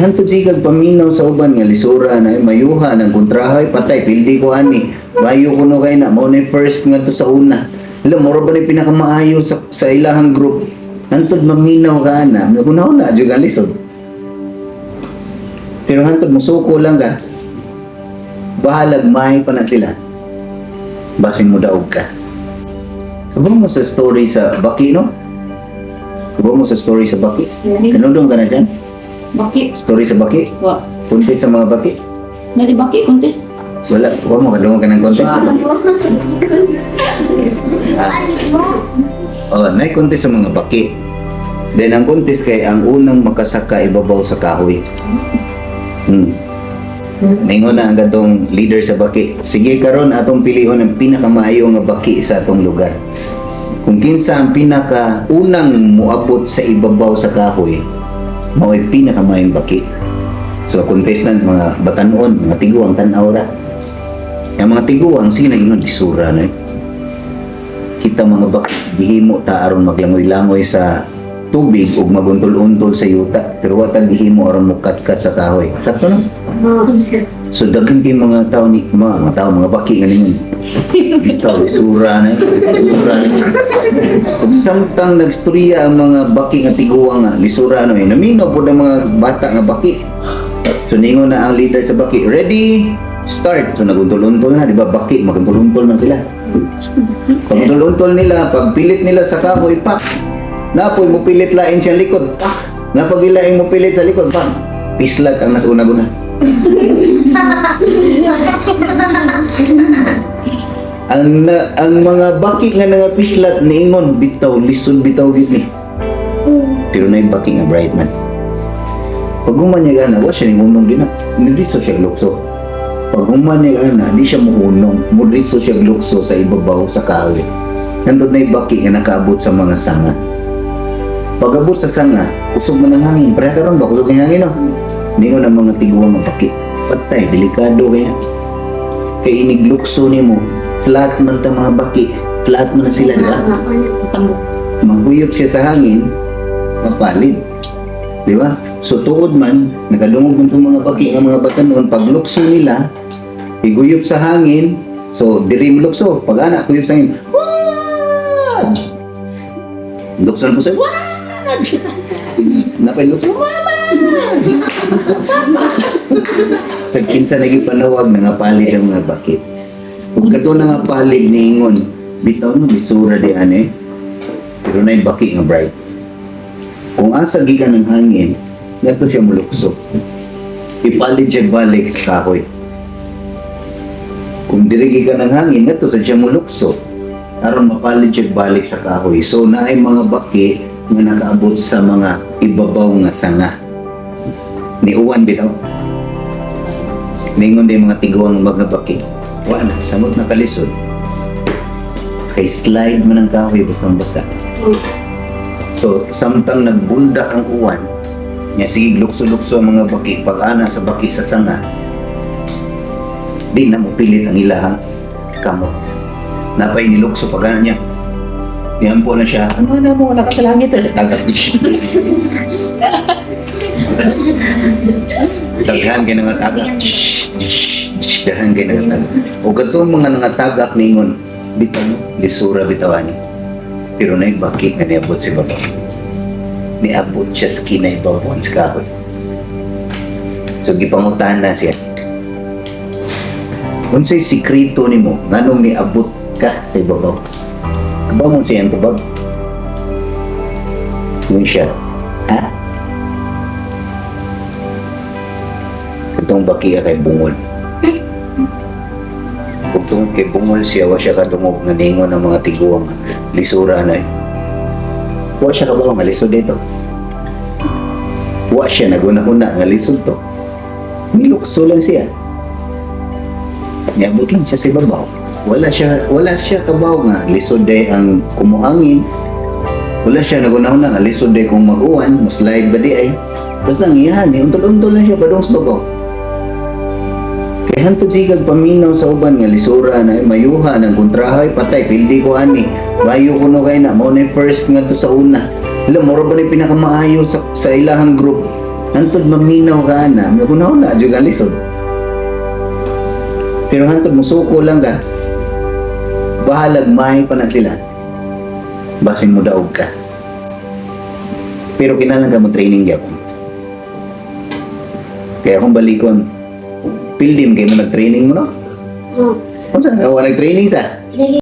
Kay hantod sige kag paminaw sa uban nga lisura na, mayuha ng kontrahay, patay pildi ko ani. Mayo kuno kay na mao na first ngadto sa una. Hala, mura ba ni pinakamaayo sa ilahang group. Hantod maminaw ka ana, naguna-una jud ang lisod. Pero hantod musuko lang ka. Bahalag may pa na sila. Basin mo daog ka. Kabalo mo sa story sa Baki, no? Kabalo mo sa story sa Baki? Kanudong ka na dyan? Baki. Story sa Baki? Wa. Contest sa mga Baki? Nadi baki contest. Wala, wala mo kadungog ka ng contest sa Baki. Ah. Oh, may contest sa mga baki. Then ang contest kay ang unang makasaka ibabaw sa kahoy. Ningon na ang katong leader sa baki. "Sige, karon atong pilion ang pinakamaayo nga baki sa atong lugar. Kung kinsa ang pinaka unang muabot sa ibabaw sa kahoy, mao'y pinakamaayong baki." So contestant mga batanon, mga tiguang, tan-aw ra. Ang mga tiguang sige na ingon, "Lisura na eh. Kita mga baki gihimo ta aron maglangoy-langoy sa tubig ug maguntol-untol sa yuta, pero wa ta gihimo aron mukatkat sa kahoy." Sakto, no? So daghan kay mga tao ni mga tao, mga baki nga ningon, "Bitaw, lisura na eh. Lisura na eh." Ug samtang nagstorya ang mga baki nga tiguang nga lisura no eh, naminaw pud ang mga bata nga baki. So ningon na ang leader sa baki, "Ready, start." So naguntol-untol na, di ba, baki maguntol-untol man sila. Pag untol-untol nila, pagpilit nila sa kahoy, pak! Napoy mo pilit lain siya likod, pak! Napagilaing mo pilit sa likod, pak! Pislat ang nas una-guna. Ang mga baki nga nangapislat niingon, "Bitaw, lisod bitaw gid ni." Pero naay baki nga bright man. Pag human niya gana, wa siya ni hunong din na. Nidritso siya lukso. Pag human niya gana, di siya muhunong. Mudritso siya lukso sa ibabaw sa kahoy. Nandun na baki nga nakaabot sa mga sanga. Pag abot sa sanga, kusog man ang hangin. Pareha karon ba? Kusog ang hangin, no? Ningon ang mga tiguang nga baki, "Patay, delikado kaya. Kay inig lukso nimo, flat man ta mga baki. Flat man na sila, di ba?" Tambok. Maghuyop siya sa hangin, mapalid. Di ba? So tuod man, nakadungog man itong mga baki nga mga batanon, pag lukso nila, iguyop sa hangin, so diri mo lukso, pag ana, kuyop sa hangin, wah! Lukso na po sa, wah! Napay lukso, mama! Sa kinsa naging panawag, nangapalig ang mga baki. Kung kato nangapalig, niingon, "Bitaw no, bisura di ane." Pero naay baki nga bright. Kung asa gikan ng hangin, ngadto siya mulukso. Ipalit siya balik sa kahoy. Kung diri gikan ng hangin, ngadto sa siya mulukso. Aron mapalit siya balik sa kahoy. So naay mga baki nga nakaabot sa mga ibabaw nga sanga. Niuwan bitaw. Ningon din mga tiguang mga baki, "Wa na, samot na kalisod. Kay slide man ang kahoy basta basa." So, samtang nagbuldak ang uwan, nya sige lukso-lukso ang mga baki, pag ana sa baki sa sanga, di na mo pilit ang ilahang kamot. Napay nilukso pag ana niya. Niyan po na siya, "Ano na mo, nakasalangit." Tagak. Daghan kay nga tagak. Daghan kay nga tagak. O katong mga nangatagak ningon, "Bitaw no, lisura bitaw ani." Pero naay baki nga niabot si baba. Niabot siya sa kinaibabuan sa kahoy. So gipangutan na siya. "Unsay sikreto nimo nganong niabot ka sa ibabaw?" Kabaw mo siya ang tubag. Yun siya. "Ha? Itong bakiya kay bungol. Kung tungod kay bungol siya, wa siya kadungog nga ningon ng mga tiguang lisura na eh. Wa siya kabaw nga lisod dito. Wa siya naguna-una nga lisod to. Nilukso lang siya. Niabot lang siya sa ibabaw. Wala siya kabaw nga lisod day ang kumuhangin. Wala siya naguna-una nga lisod day kung mag-uwan, mo-slide ba di ay. Basta ang iyahan, ni untol-untol lang siya padung sa babaw. Kay hantod sige kag paminaw sa uban nga lisura na, mayuha ng kontrahay, patay pildi ko ani. Mayo kuno kay na mao na first ngadto sa una. Hala, mura ba ni pinakamaayo sa ilahang group. Hantod maminaw ka ana, maghuna-huna jud ang lisod. Pero hantod musuko lang ka, bahalag may pa na sila. Basin mo daog ka. Pero kinahanglan ka mo training gyapon. Kaya kung balikon, pildim kayo mo nag-training mo, no? Oh. Unsa ka wa nag-training sa? Dili.